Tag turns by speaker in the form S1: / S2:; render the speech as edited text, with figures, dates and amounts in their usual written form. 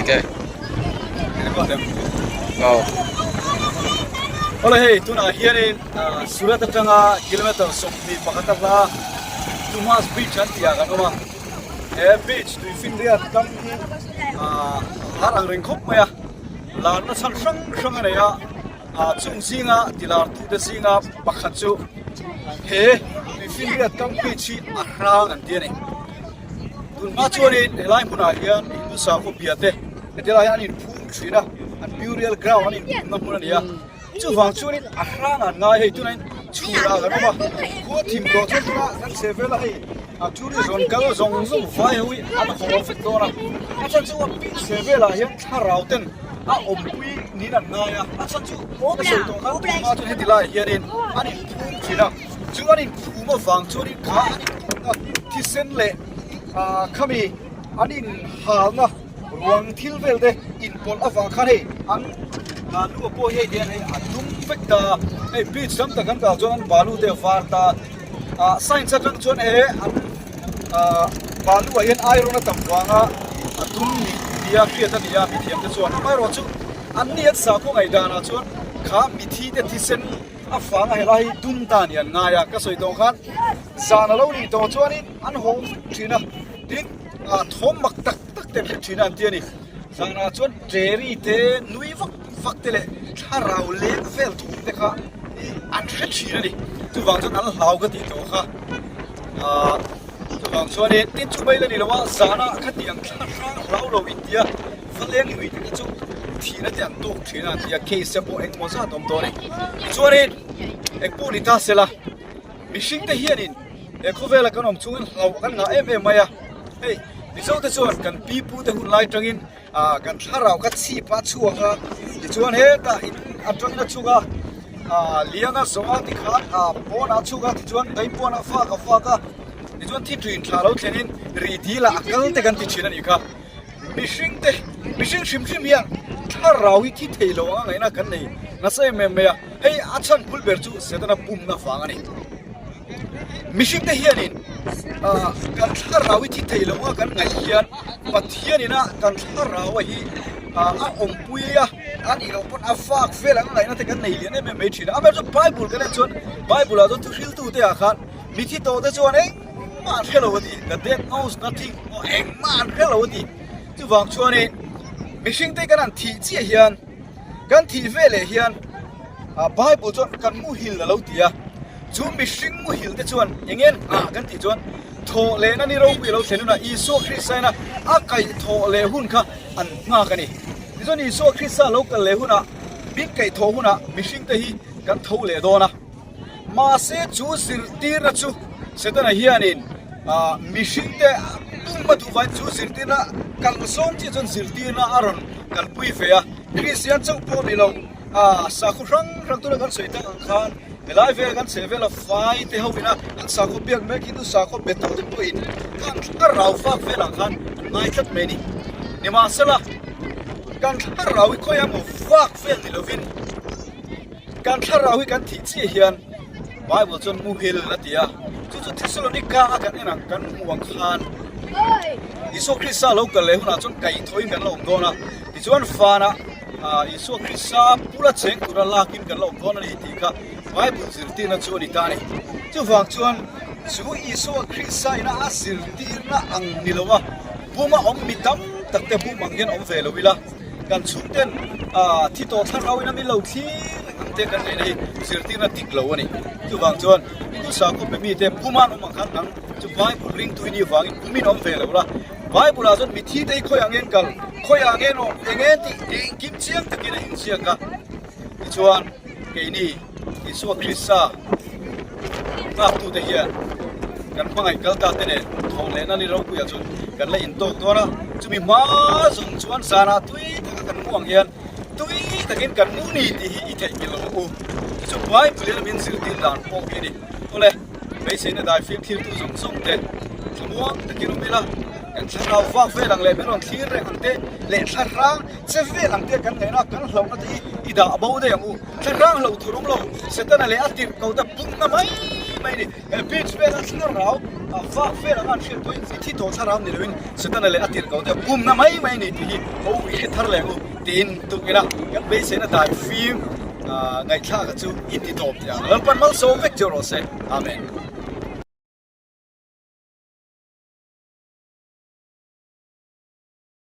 S1: Okay. Go.
S2: Awle hei tunah hianin Surat atanga kilometer 21 a hla Dumas Beach an tih ah kan awm a. He beach tuifinriat kam hi har ang reng khawp mai a. Larna chhan hrang hrang a nei a. Chung zinga tilartute zinga pakhat chu he tuifinriat kam beach hi a hrang an ti a ni. Tunhma chuanin helai hmunah hian Hindu sakhaw bia te heti lai hian an inphum thin a, an burial ground an inphumna hmun a ni a. Chuvang chuanin a hrang an ngai hei tunah hian chhunah kan awm a, khua thim tawh chuan tunah kan chhe vel a hei a tourist rawn kal zawng zawng vai ho hi an haw vek dawn a. A chhan chu a beach chhe velah hian thlarau ten a awmpui niin an ngai a, a chhan chu ka sawi tawh khan tunhma chuan heti laiah hianin an inphum thin a. Chu an inkhum avang chuanin kha an inkhumna thisen leh ah khami an inhalna ruang thil vel te inpawlh avang khan hei an balu ah pawh hi hei hian hei a dum vek ta a, hei beach tam tak an kal chuan an balu te a var ta a, ah science atang chuan he an ah balu ah hian iron a tam vanga a dum ni nia hriat a ni a mithiam te chuan amaherawhchu an ni an sakhaw ngaihdanah chuan kha mithi te thisen A fang a helai hi dum ta ni an ngai a, ka sawi tawh khan zan a lo nih tawh chuanin an haw vek thin a, tin ah thawm mak tak tak te an hre thin a an ti a ni. Zanah chuan Terry te nui vak vak te leh thlarau leng vel thawm te kha an hre thin a ni, chuvang chuan an hlau ka tih tawh kha ah chuvang chuanin tin chu mai la ni lo a zanah khatiang thla hrang hlau lo intia. Va leng lui te kha chu thihna te an tawk thin a an ti a, case te pawh engemaw zat a awm dawn a ni. Tichuanin engpawh ni ta sela, mihring te hianin he khawvela kan awm chungin hlauh kan ngah em em mai a, hei Mizo te chuan kan pi pu te hun lai tangin ah kan thlarau kha chhip a chhuak a, tichuan hetah in atangin a chhuk a, ah liang a zawh a tikhan ah pawnah a chhuk a tichuan daipuanah fak a fak a, tichuan thi tui inthlah lo thlenin rih dil ah a kal te kan ti thin a nih kha. Mihring te, mihring hrim hrim hian thlarau hi thi thei lo anga ngaihna kan nei nasa em em mai a, hei a chhan bul ber chu Setana pumna vang a ni. Mihring te hianin ah kan thlarau hi thi thei lo anga kan ngaih hian Pathian ina kan thlarau a hi ah a awmpui a, a nih loh pawn a vak vel anga ngaihna te kan nei lian em em mai thin a. Amaherawhchu Bible kan en chuan Bible ah chuan thuhriltu te ah khan mithi tawh te chuan eng Engmah an hre lo a ti, the dead knows nothing, aw engmah an hre lo a ti. Chuvang chuanin mihring te kan han thih chiah hian, kan thih ve leh hian Bible chuan kan muhil a lo ti a, chu mihring muhil te chuan eng nge an nghah kan tih chuan thawh lehna ni ropui a lo thlen hunah Isua Krista ina a kaih thawh leh hun kha an nghak a ni. Tichuan Isua Krista lo kal leh hunah, min kaih thawh hunah mihring te hi kan tho leh dawn a. Mahse chu zirtirna chu Setana hianin mihringte pum a duh vangin chu zirtirna kalsawm chiah chuan zirtirna a rawn kalpui ve a. Kristian chauh pawh ni lo, sakhaw hrang hrang tuna kan sawi tak ang khan helai vela kan chheh vela vai te ho ina an sakhaw biak mek hi chu sakhaw be tu te pawhin kan thlarau vak velah khan an ngai tlat mai a ni. Nimahsela kan thlarau hi khawiah emaw vak vel ni lovin, Kan thlarau hi kan thih chiah hian Bible chuan muhil a ti a, chu chu Thessalonica a kan en ang kan hmuh ang khan Isua Krista lo kal leh hunah chuan kaihthawhin kan la awm dawn a, tichuan vanah Isua Krista bula cheng tura lakin kan la awm dawn a ni tih kha Bible zirtirna chu a ni ta a ni. Chuvang chuan chu Isua Krista ina a zirtirna ang ni lo a, buma awm mi tam tak te bum ang hian awm ve lo ila. Kan chhungten thi tawh thlarau in a min lo thlir reng ang te kan neihna hi zirtirna dik lo a ni. Chuvang chuan Hindu sakhaw pe mite puma an awm ang khan nang chu Bible ringtu i nih vangin pumin awm ve lo la. Bible ah chuan mithi te hi khawiah ngen kal, khawiah ngen awm, eng ngen tih engkim chiang takin a inziak a. Tichuan keini Isua Krista nghaktute hian kan hmangaih kal ta te nen thawh lehna ni ropuiah chuan kan la intawk dawn a, chumi hma zawng chuan zanah tui taka kan mu ang hian tui takin kan mu ni tih hi i theihnghilh lo ang u. Chu chu Bible in a min zirtir dan pawh hi a ni. Awle, beiseina dai fim thiltu zawng zawng te thlamuang takin awm ila, kan thlarau vak vel ang leh min rawn thlir reng ang te leh thlarang che vel ang te kan ngaihna kan hlauhna te hi i dah bo daih ang u. Thlarang hlauh tur awm lo, Setana leh a tirh ko te pumna mai mai a ni. He beach vela thlarau. Vak vel anga an hriat pawhin mi thi tawh thlarau ni loin Setana leh a tirh ko te bumna mai mai a ni tih hi ho i hre thar leh ang u tiin tukina kan beiseina dai fim ngaihthlak chu i ti tawp teh ang. Lalpan malsawm vek che rawh se. Amen.